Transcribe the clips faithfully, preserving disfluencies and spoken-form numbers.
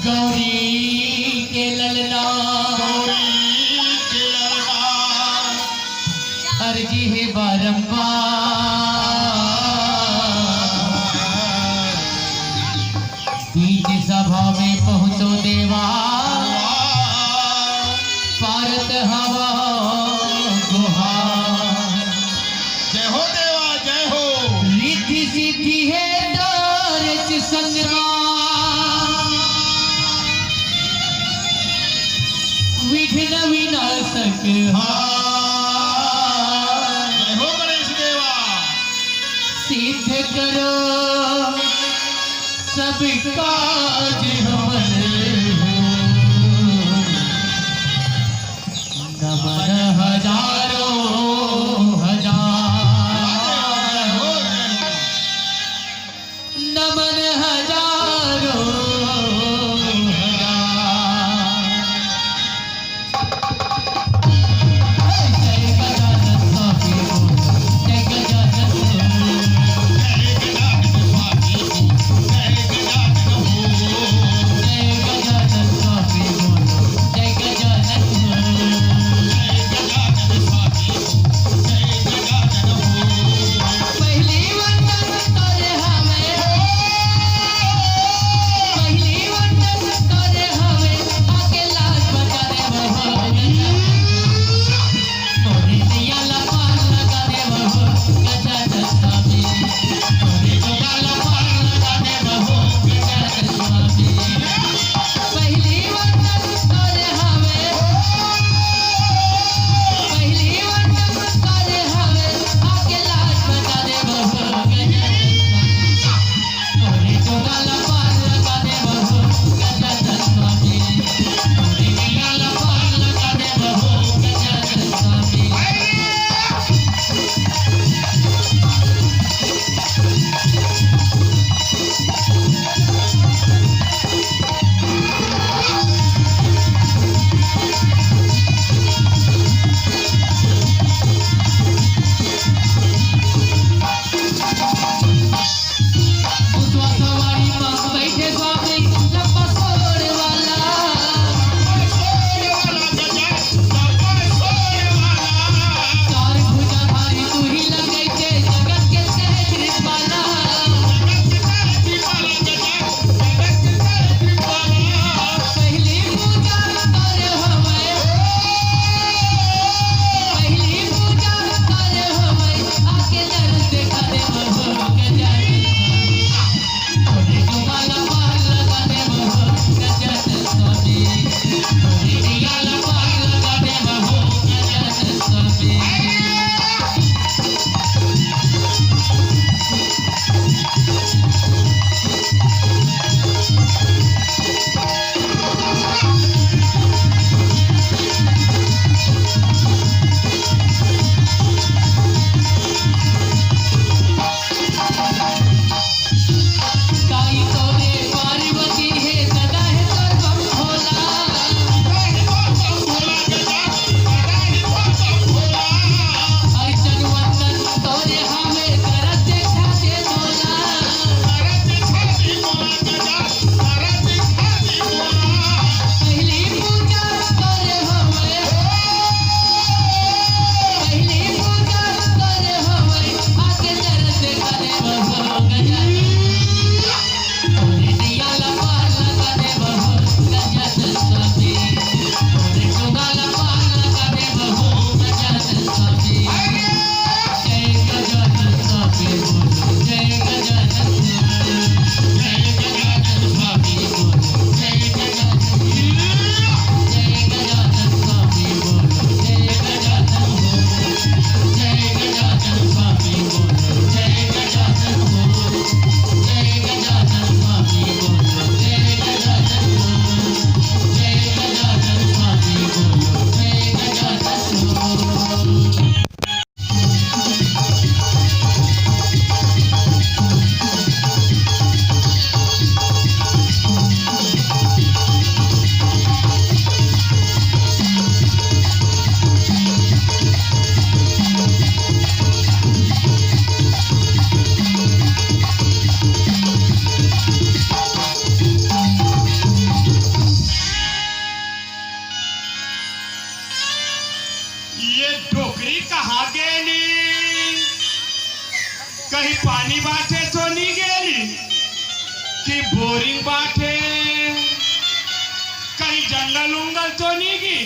गौरी के ललना, गौरी के ललना, अर्जी हे बारंबार। बीच सभा में पहुंचो देवा, पारत हवा गुहार। जय हो देवा, जय हो। रिद्धि सिद्धि हे दारच संगमा, विघ्न विनाशक हा। जय हो गणेश देवा। सिद्ध करो सब काज हमर हो। नमन हजारों हजार, नमन हजारों हजार। कहीं पानी बाटे तो नी गेली, कि बोरिंग बाटे, कहीं जंगल उंगल तो नी गी,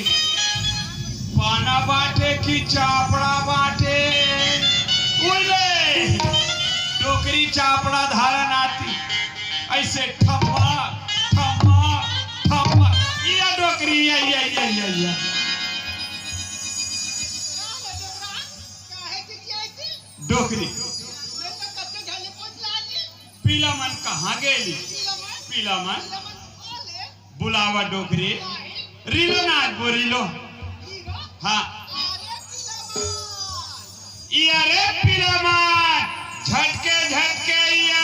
पाना बाटे कि चापड़ा बाटे। उले डोकरी चापड़ा धारन आती, ऐसे ठम्मा ठम्मा ठम्मा। या डोकरी या या या या या। डोकरी। पीला मन कहाँ गेली? पीला मन। बुलावा डोकरी। रीलो ना आज बोरीलो। हाँ। इया रे पीला मन, झटके झटके इया।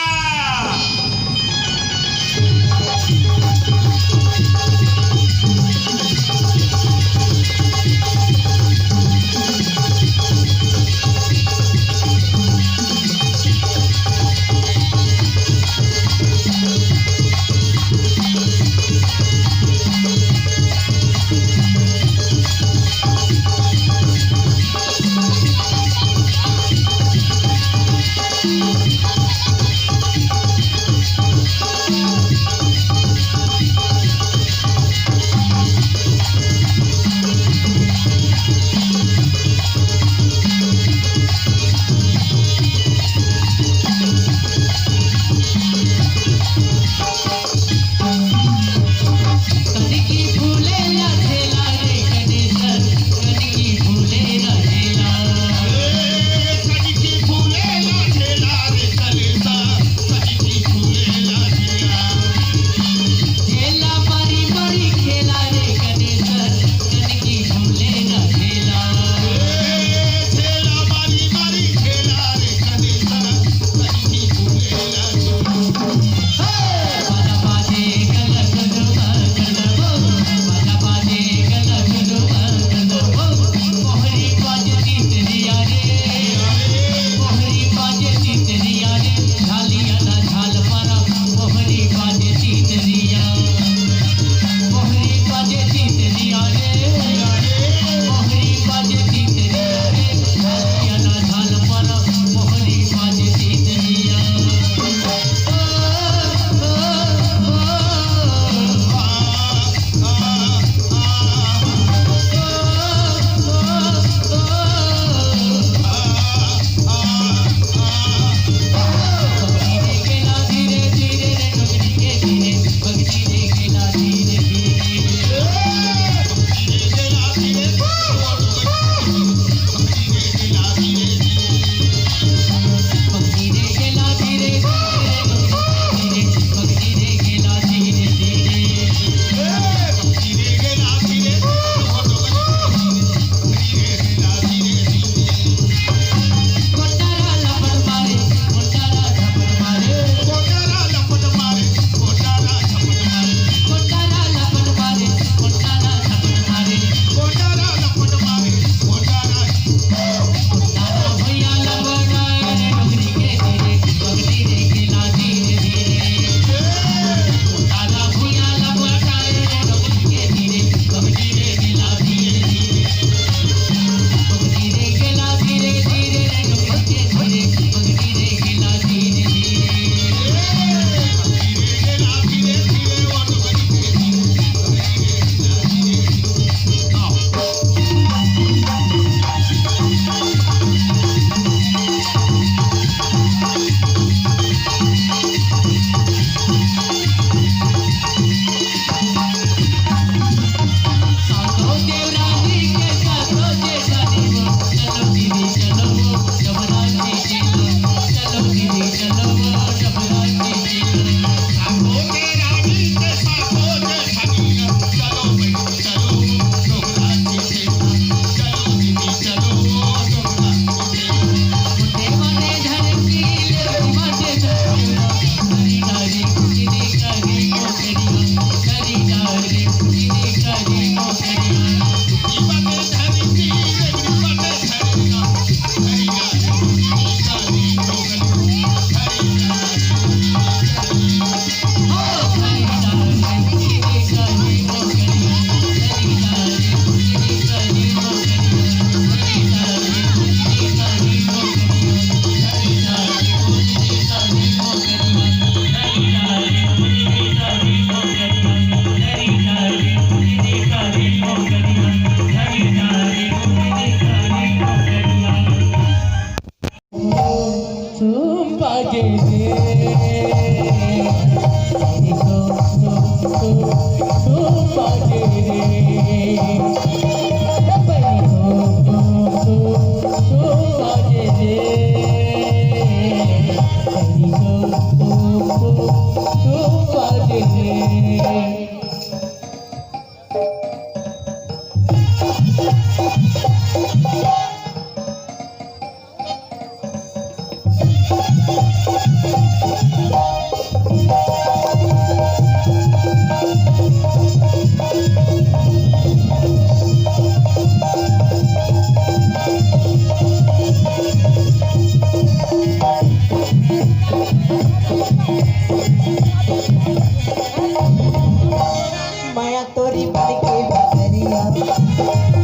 माया तोरी बन के भीतरिया,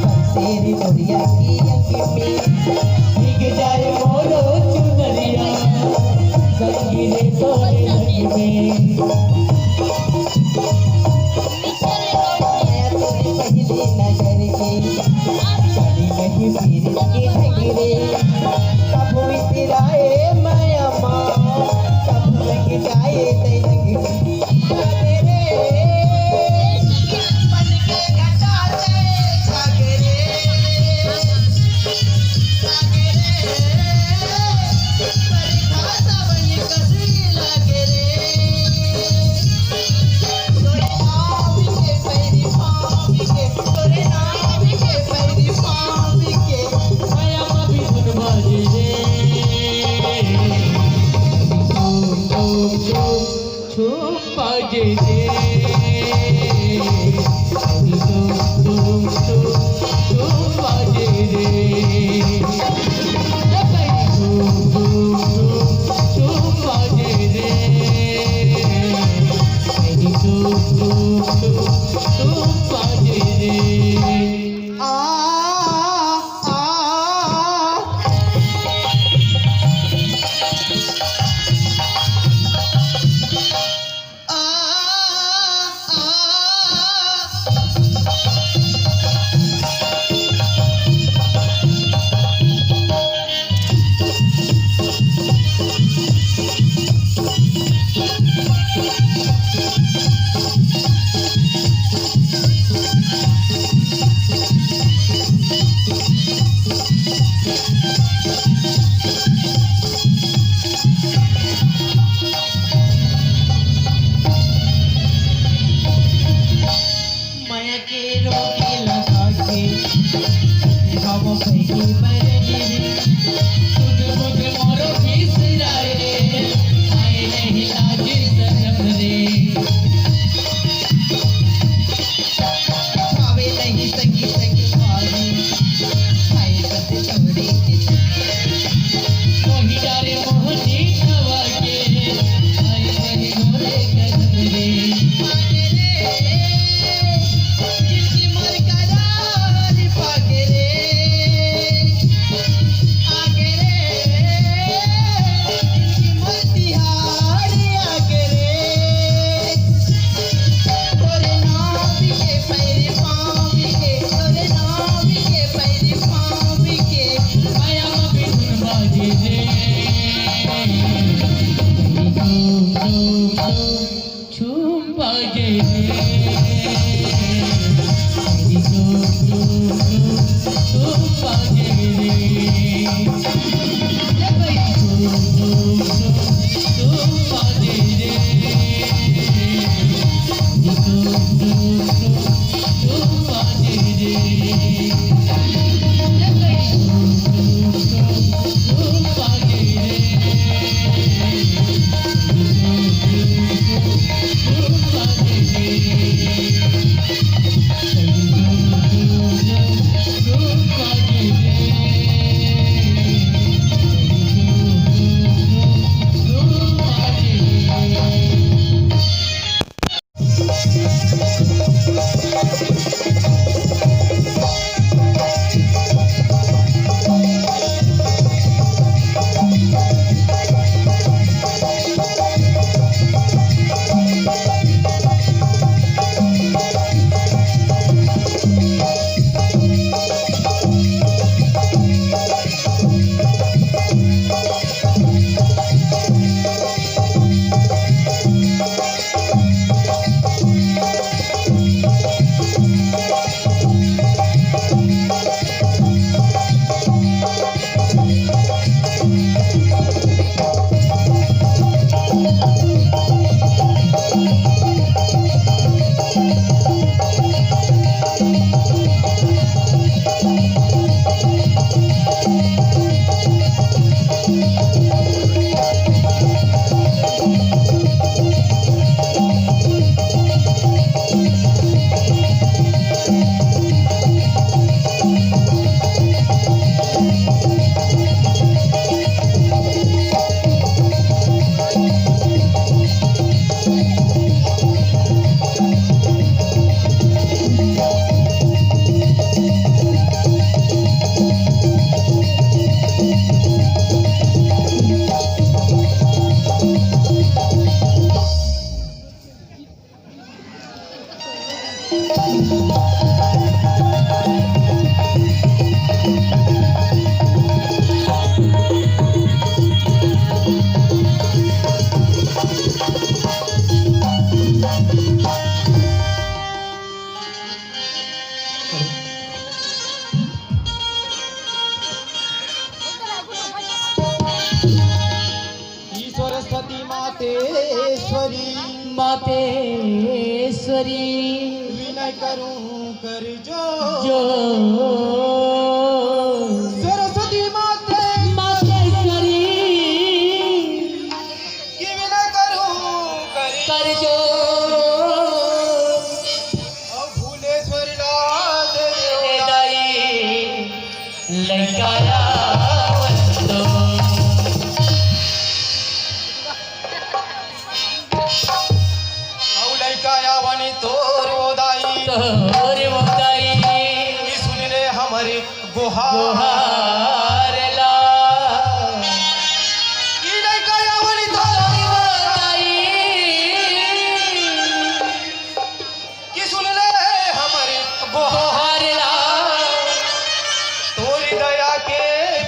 बसेरी मोरिया की अंग में। भीग जाए मोरो चुनरिया, संगी रे तोरे रंग में। माया तोरी पहली नजर के, कभी नहीं पीरित के ढंग रे। कभू इतराए माया माँ, कभू लग जाए तै रंग में। माया के रोगी लगा के, गाँव भई की बरगी रे। तुझ मुझ मोरो बिसराए, आए नहीं लाज शरम रे। भावे नहीं संगी संगी भारी, आए बस छोड़ी मोहिया रे मोहनी छवा के, आई बनी मोरे कदम रे। आगे रे, जिंदगी मोर करारी पागे रे। आगे रे, जिंदगी मोर तिहारी आगे रे। तोरे नाम के पैरी पाँव के, तोरे नाम के पैरी पाँव के, माया में बिन बाजे रे। सती मातेश्वरी, मातेश्वरी, विनय करूं कर जो, जो। सरस्वती माते, मातेश्वरी, कि विनय करूं कर, कर जो। अउ भुवनेश्वरी ला दे दे दाई, लइका आवत तो। अउ लइका आवनी तोर ओ दाई, तोर ओ दाई। कि सुन ले हमरी गोहार, गोहार ला। कि लइका आवनी तोर ओ दाई। कि सुन ले हमरी गोहार ला, तोरी दया के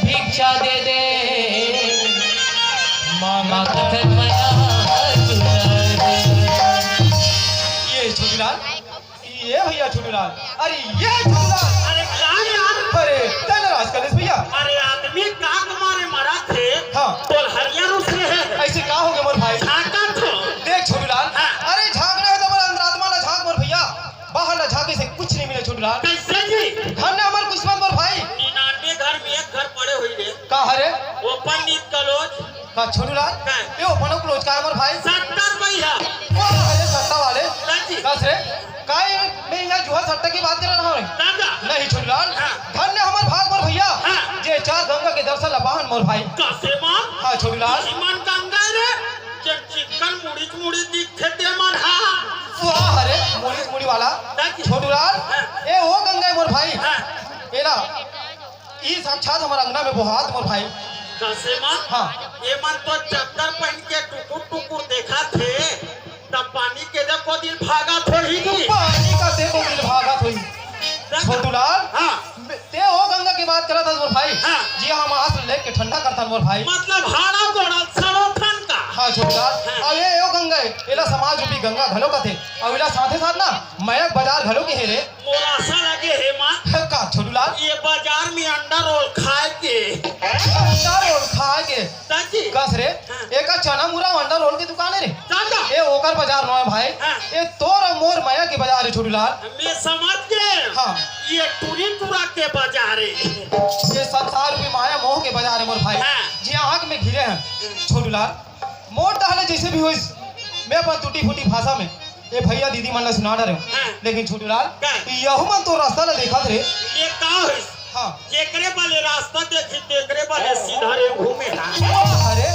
भिक्षा दे दे, मांगत हन मया दुलार। ये छोटूलाल, ये भैया छोटूलाल, अरे ये छोटूलाल। अरे का यार? अरे तैं नाराज कर लेस भैया। अरे आदमी का मारे मरत हे? हाँ। तोर हरिया रुस रहे हे। अइसे का होगे मोर भाई? झांकत हो। देख छोटूलाल, हाँ। अरे झांकना हे त मोर अंतरात्मा ला झांक मोर भैया। बाहर ला झांके से कुछ नहीं मिले छोटूलाल। कइसे जी? धन्य हमर किस्मत मोर भाई। निन्यानवे घर में एक घर पड़े होही रे। का हरे? ओपन नीत कलोज। का छोटूलाल? का? ये ओपन क्लोज का हे मोर भाई? सट्टा भैया। वाह, अरे सट्टा वाले। का जी? कस रे? का ये मैं यहाँ जुआ सट्टा की बात कर रहा हूँ? दादा। नहीं छोटूलाल। हाँ। धन्य हमर भाग मोर भैया। हाँ। जे चार गंगा के दर्शन ला पाहन मोर भाई। कसे मन? हाँ छोटूलाल। इही मन गंगा रे। जे चिक्कन मुड़ीच मुड़ी दिखथे ते मन हा। वाह रे, मुड़ीच मुड़ी वाला। दादी। छोटूलाल, हाँ। ए ओ गंगा हे मोर भाई। हाँ। एला, ई साक्षात हमर अंगना में बोहात मोर भाई। कसे मन? हाँ। ए मन तो चद्दर पहिन के टुकुर टुकुर देखत हे, तब पानी के देखो दिल भागत होही जी। पानी का देखो दिल भागत होही। दादा। छोटूलाल, हाँ। ते ओ गंगा के बात करत हस मोर भाई। हाँ। जी हम आस लेके ठंडा करथन मोर भाई। मतलब हाड़ा गोड़ा सड़ोथन का? हाँ छोटूलाल। हाँ। अउ ये ओ गंगा हे, एला समाज रूपी गंगा घलो कथे। अउ एला साथे साथ ना मयक बाजार घलो के हे रे। मोर आसा लगे हे माँ। का छोटूलाल? ये बाजार में अंडा रोल खाए के। अंडा रोल खाए के? दादी। कस रे? हाँ। एका चना मुरा अंडा रोल के दुकान हे रे। दादा। ए ओकर बाजार नोहे भाई। हाँ। ए तोर अउ मोर मया के बाजार हे छोटूलाल। मैं समझ गेंव। हाँ। ये टूरी टूरा के बाजार हे। ये संसार रूपी माया मोह के बाजार हे मोर भाई। हाँ। जी आँख में घिरे हन छोटूलाल। मोर तहले जइसे भी होइस, मैं अपन टूटी फूटी भाषा में ए भैया दीदी मन ला सुना डरेंव। हाँ। लेकिन छोटूलाल, का? यहू मन तो रास्ता ला देखत रे। ये का होइस? हाँ। जेकरे बले रास्ता देखही, तेकरे बले सीधा रे घूमे हा। वाह रे,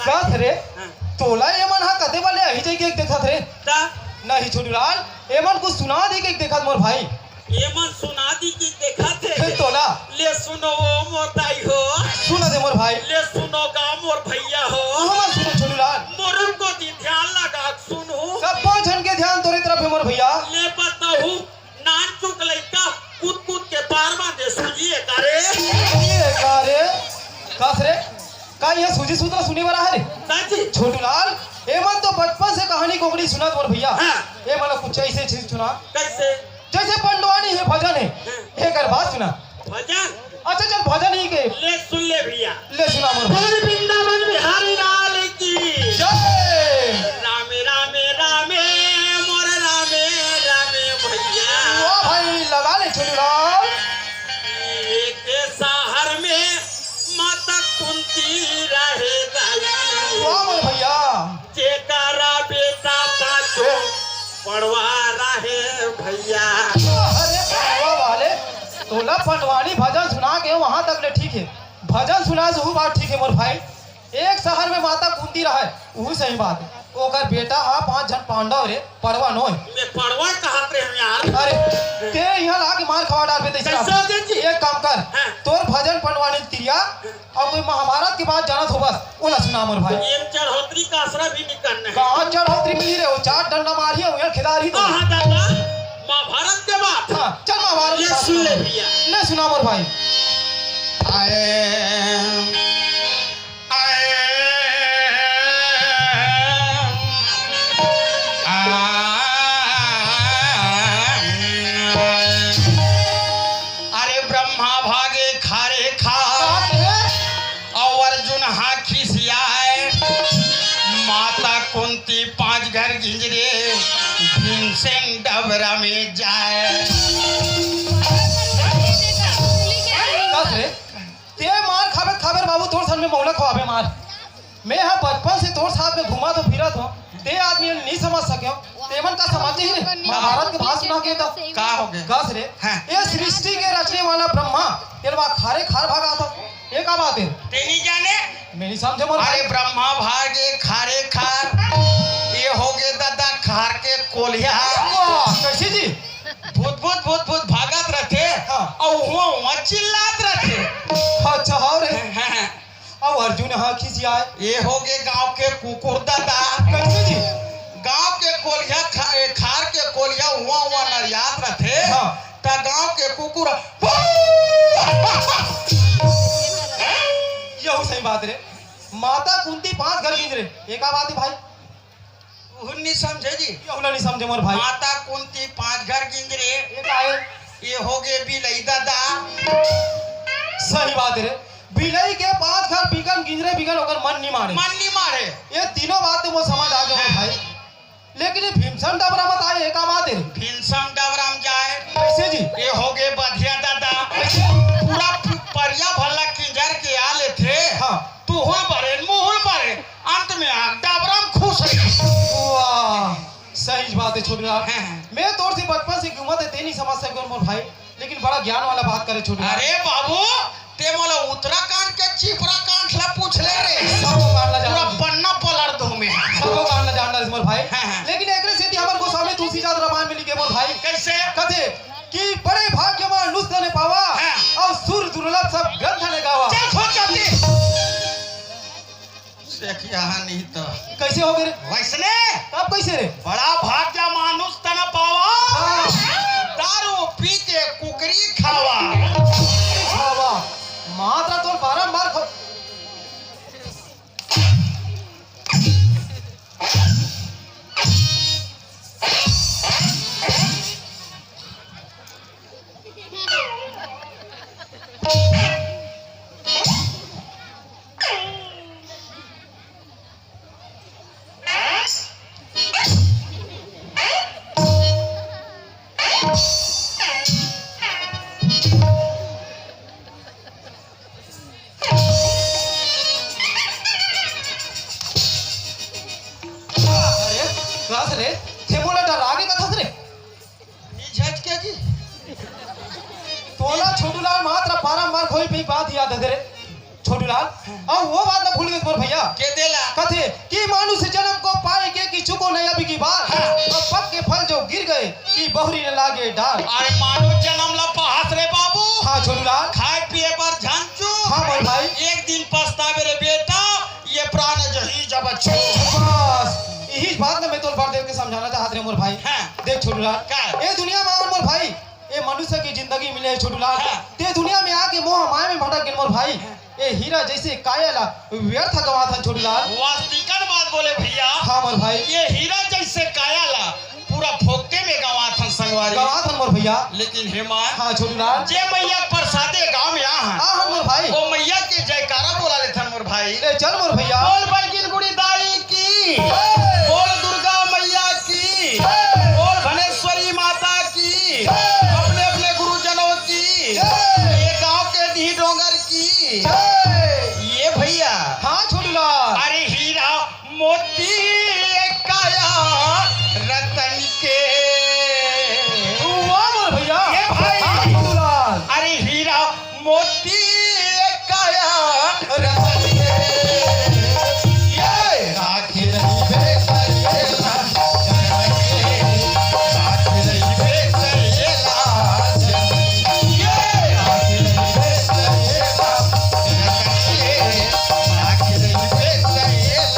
कस रे? हाँ। तोला एमन हा कते बले अही जाके एक देखत रे? ता? नहीं छोटूलाल, एमन कुछ सुना दे के एक देखत मोर भाई। एमन सुना दी के देखत हे। हे तोला। ले सुनो ओ मोर दाई हो। सुना दे मोर भाई। ले सुनो गा मोर भैया हो। हमन सुनो छोटूलाल। मोर को दी ध्यान लगा सुनो। सब पाँच झन के ध्यान तोरे तरफ हे मोर भैया। ले बताहूँ। नानचुक लइका कूद कूद के पार बांधे सूजी ए का रे? ये का रे? कस रे? का ये सूजी सूत्रा सुने वाला हे रे? साची। छोटूलाल, एमन तो बचपन से कहानी कोकड़ी सुनत मोर भैया। हाँ। एमन ला कुछ अइसे चीज सुना। कइसे? जइसे पंडवानी हे भजन हे। हाँ। एकर बात सुना। भजन? अच्छा चल भजन ही के। ले सुन ले भैया। ले सुना मोर भाई। बोल वृंदावन बिहारी लाल की। जय। रामे रामे रामे मोर रामे रामे भैया। वाह भाई लगा ले छोटूलाल। एक शहर में माता कुंती रहे दाई। वाह मोर भैया। जेकरा बेटा पाँचों पड़वा रहे भैया। अरे पड़वा वाले, तोला पंडवानी भजन सुना के वहां तक ले ठीक हे, भजन सुना से वो बात ठीक हे मोर भाई। एक शहर में माता कुंती रहे, वो सही बात हे। ओकर बेटा हा पांच झन पांडव रे, पड़वा नोहे। मैं पड़वा कहत रहे हूँ यार। अरे, ते यहाँ ला के मार खवा डारबे तइसे। कइसे हो जी? एक काम कर, हाँ। तोर भजन पंडवानी तिरिया अउ कोई महाभारत के बात जानत हो बस, ओला सुना मोर भाई। एम चढ़ोतरी का आसरा भी निकलना है। कहाँ चढ़ोतरी मिली रे? वो चार डंडा मारी है, वो यहाँ खिलाड़ी तो। हाँ, हाँ, दादा, महाभारत के बात। हाँ, चल महाभारत ये के बात सुन ले सुना। भैया। ले सुना मोर भाई। आए, आए, आ, अरे ब्रह्मा भागे खारे खा। अउ अर्जुन हा खिसियाए, इंजरे भीमसेन डबरा में जाए। कस रे, ते मार खाबे खाबे बाबू, तोर सन में मौला खवाबे मार। मैं हा बचपन से तोर साथ में घूमत हो, फिरत हो, ते आदमी नहीं समझ सके हो। ते मन का समझ ही रे। महाभारत के भाषण के तो का हो गए? कस रे, हाँ। ये सृष्टि के रचने वाला ब्रह्मा तेरे बा खारे खार भागा था। ये का बात है? ते नहीं जाने? मैं नहीं समझे मोर भाई। अरे ब्रह्मा भागे खारे खार, ये हो गए दादा खार के कोलिया। वाह, कैसे जी? भूत भूत भूत भूत भागत रहते, हाँ। और हुआ हुआ चिल्लात रहते। अच्छा, हाँ रे। हाँ, हाँ। अब अर्जुन हा खिसियाए। ये हो गए गांव के कुकुर दादा। कैसे जी? गांव के कोलिया खा-, ए, खार के कोलिया हुआ हुआ नरियात रहते। हाँ। त गांव के कुकुर। यहू सही बात रे। माता कुंती पांच घर गिंज रे। ये का बात है भाई? उहन नहीं समझे जी। ये होला नहीं समझे मोर भाई। माता कुंती पांच घर गिंज रे। ये का है? ये हो गए बिलई दादा। सही बात है रे। बिलई के पांच घर बिकन गिंज रे, बिकन ओकर मन नहीं मारे। मन नहीं मारे। ये तीनों बात तो मोर समझ आ गए मोर भाई। लेकिन ये भीमसेन डबरा मत आए, ये का बात है रे? भीमसेन डबरा में जाए। कैसे जी? ये हो गए बधिया दादा। कैसे? पूरा पु-, परिया भल्ला किंजर के आ लेथे। हाँ। तू हुल बरे, मुँह हुल बरे, अंत में आ डबरा में खुश रहे। वाह, सही बात है छोटू लाल। हाँ, हाँ। मैं तोर से बचपन से घूमत है, ते नहीं समझ सके मोर भाई, लेकिन बड़ा ज्ञान वाला बात करे छोटू लाल। अरे बाबू, ते मोला उत्तराखंड के चिपराखंड ला पूछ ले रे। सबो कांड ला पूरा जानत। पन्ना पलट दूं मैं। सबो कांड ला जानत मोर भाई। हाँ, हाँ। लेकिन एकरे सेती हमर गोस्वामी तुलसीदास रामायण में लिखे मोर भाई। कैसे? कथे कि बड़े भाग्य मानुष तन पावा, हाँ। और सुर दुर्लभ सब ग्रंथ ने गावा। चल खोज जाती। से किया नहीं तो। कैसे हो गए रे? वैसने। कब कैसे रे? बड़ा भाग्य मानुष तन पावा। हाँ। दारू पी के कुकरी खावा। खावा। मात्रा तो बारंबार खा- अरे, कस रे, ते मोला डरा के कथस रे? नी झटके जी। तोला छोटूलाल मात्र बारंबार खोई पे बात याद है रे। छोटूलाल, अब वो बात ना भूल गए मोर भैया। के देला? कथे कि मानुष जन्म को पाए के कि चुको नहीं अब की बार। हाँ। और पक के फल जो गिर गए कि बहुरी न लागे डार। अरे मानुष जन्म ला पाहस रे बाबू। हाँ छोटूलाल। खाए पिए पर झंचू। हाँ मोर भाई। एक दिन पछतावे रे बेटा, ये प्राण जही जब छू। बस, यही बात ना मैं तोर बार देख के समझाना चाहत रे मोर भाई। हाँ। देख छोटूलाल, का? ए दुनिया में मोर भाई, ए मनुष्य की जिंदगी मिले है छोटूलाल। हाँ। ते दुनिया में आके मोह माया में भटक गेल मोर भाई। हाँ। ए हीरा जैसे काया ला व्यर्थ गवाथन छोटूलाल। वास्तविकन बात बोले भैया। हाँ मोर भाई। ये हीरा जैसे काया ला पूरा फोकटे में गवाथन संगवारी। गवाथन मोर भैया। लेकिन हे माँ, हाँ छोटूलाल। जे मैया प्रसादे गाँव में आ हन, आ हन मोर भाई। वो मैया के जयकारा बोला लेथन मोर भाई। ले चल मोर भैया। बोल बैगिन गुड़ी दाई की, बोल दुर्गा मैया की, बोल भनेश्वरी माता की, अपने अपने गुरुजनों की, ये गांव के दी डोंगर की। ये भैया। हाँ छोटूलाल। अरे हीरा मोती काया रतन के। वाह मोर भैया। ये भाई। हाँ छोटूलाल। अरे हीरा मोती काया रतन के। ये राखी रही बेकरेला, राखी रही बेकरेला। ये राखी रही बेकरेला, राखी रही बेकरेला।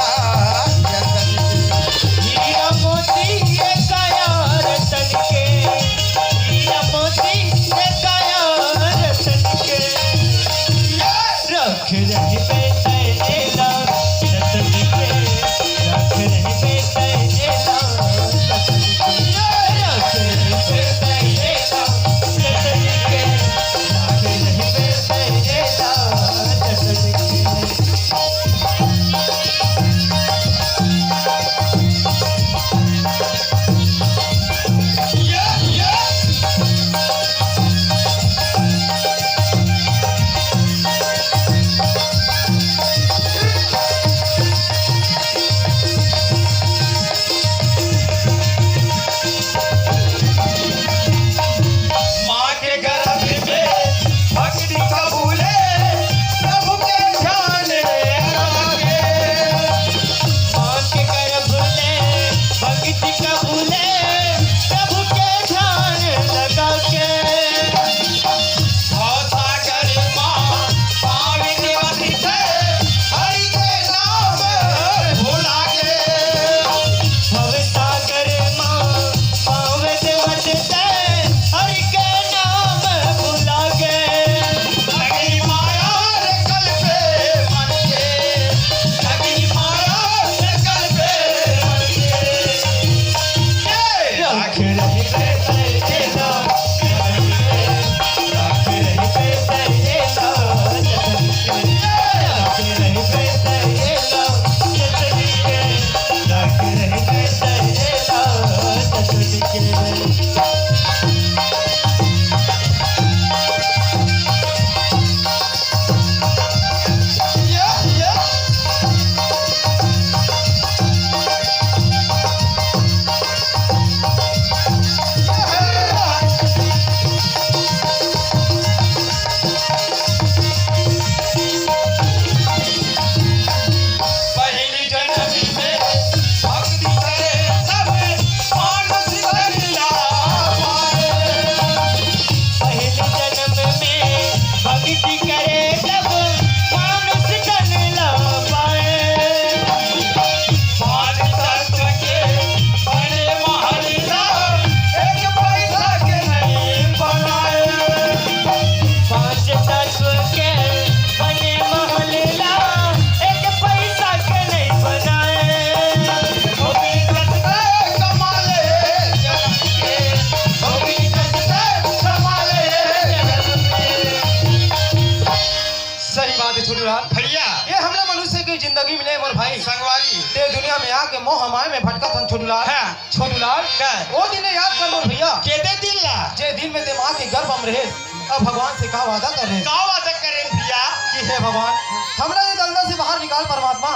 वाली। ते दुनिया में आके मोह माया में भटकत हन छोटूलाल। हाँ। छोटूलाल, का? ओ दिन याद कर मोर भैया। केते दिन ला? जे दिन में ते माँ के गर्भ में रहे, अब भगवान से का वादा कर रहे? का वादा करे भैया? कि हे भगवान, हमरा ये दलदल से बाहर निकाल परमात्मा।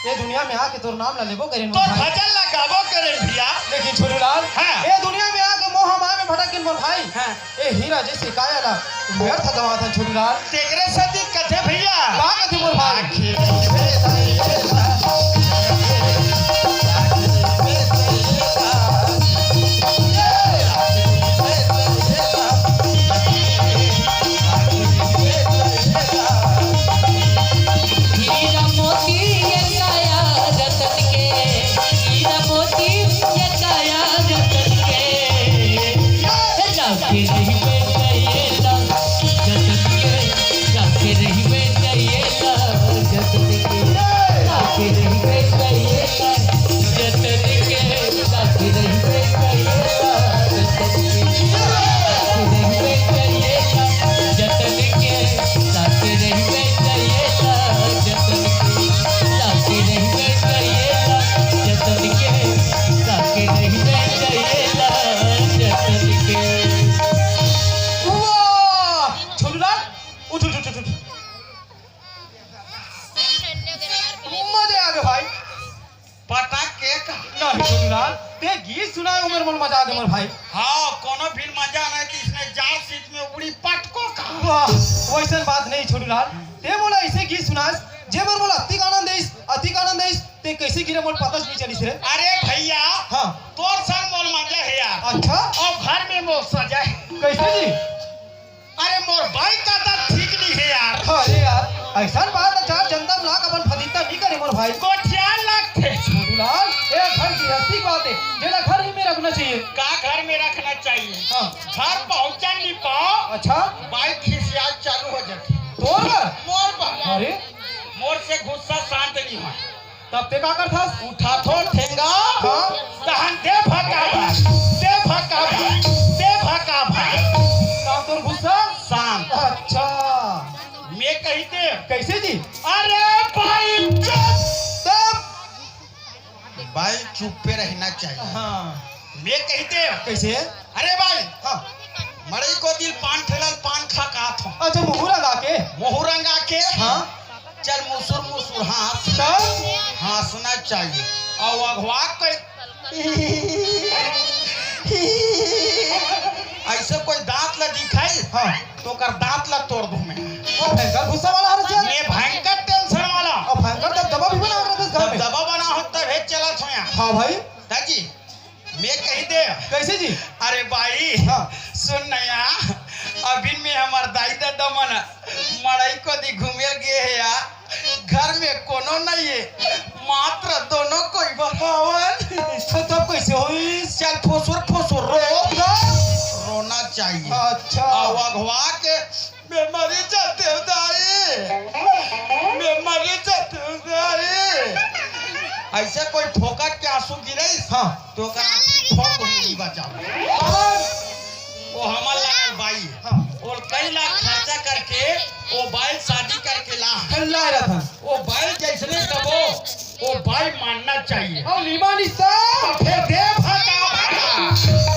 ये दुनिया में आके तोर नाम ला लेबो करेन तोर भाई। भजन ला गाबो करेन भैया। लेकिन छोटूलाल, हाँ। ये दुनिया में आके मोह माया में भटक गेन मोर भाई। हाँ। ए हीरा जैसे काया ला व्यर्थ गवाथन छोटूलाल। तेकरे सेती कथे भैया। का कथे मोर भाई? आखिर हीरा मोती ये काया रतन के, हीरा मोती ये काया रतन के। जाके रहिबे कइला जतन के, जाके रहिबे कइला जतन के, जाके रहिबे कइला जतन के, जाके रहिबे कइला जतन के, जाके रहिबे कइला जतन के, जाके रहिबे कइला जतन के, जाके रहिबे कइला जतन के, जाके रहिबे कइला जतन के। वाह! छोटूलाल, उठ, उठ, उठ, उठ, उठ। मजे आ गए भाई। पटक के का? नहीं छोटूलाल, ते गीत सुनाए उमर मन मजा आ गए मोर भाई। हाँ, कोनो भी मजा नहीं कि इसने जार सीट में उड़ी पटको का। वाह, वैसन बात नहीं छोटूलाल, ते मोला ऐसे गीत सुनास, जे मोर मोला अतिक आनंद आइस, अतिक आनंद आइस, ते कैसे गिरे मोर पता नहीं चलिस रे। अरे भैया, हाँ। तोर संग मोर मजा है यार। अच्छा। और घर में मोर सजा है। कैसे जी? अरे मोर बाई का आदत ठीक नहीं है यार। अरे यार, ऐसा बात है, चार जनता बुला के अपन फजीता नहीं करे मोर भाई। गोठिया लगथे। छोटूलाल, ये घर गृहस्थी की बात है, जेला घर ही में रखना चाहिए। का घर में रखना चाहिए? हाँ। घर पहुंचा नहीं पाओ। अच्छा। बाई खिसिया चालू हो जाती। तोर बर? मोर बर। अरे। मोर से गुस्सा शांत नहीं हो। तब ते का करथस? उठाथो ठेंगा, हाँ। तहन दे भकाभक, दे भकाभक, दे भकाभक। तब तोर गुस्सा? शांत। अच्छा। मैं कही दे। कैसे जी? अरे भाई चुप। तब? भाई चुप पे रहना चाहिए। हाँ। मैं कही दे। कैसे? अरे भाई। हाँ। मड़ई कोती पान ठेला पान खा का थो। अच्छा, मुहूरा गा के? मुहूरा गा के? हाँ। चल मुसुर मुसुर हाँस। तब? हाँसना चाहिए। और अगवा कोई ऐसे कोई दांत ला दिखाई, हाँ। तो कर दांत ला तोड़ दूं मैं। ओ भयंकर गुस्सा वाला हर चल। मैं भयंकर टेंशन वाला। और भयंकर दबदबा भी बना रहा था घर में। दबदबा बना हो तब हे चला छोया। हाँ भाई। दाजी, मैं कही दे। कैसे जी? अरे भाई, हाँ। सुन नया, अभी में हमार दाई दादा मन मड़ई कोती घूमे गे हे या। घर में कोनो नहीं है, मात्र दोनों कोई बराबर। तो तब कैसे होई? चल फुसुर फुसुर रो। रोना चाहिए। अच्छा। और अगवा के मैं मरी जाते हूँ दाई, मैं मरी जाते हूँ दाई। ऐसे कोई फोकट के आंसू गिरे, हाँ। तो ओकर आंसू फोक नहीं बचाओ। वो हमर लागल बाई, हाँ। और कई लाख खर्चा करके वो बाई शादी करके ला। ला रहा था। वो बाई जैसने कबो, वो बाई मानना चाहिए। और नहीं मानिस तो? तो फिर दे भका भका।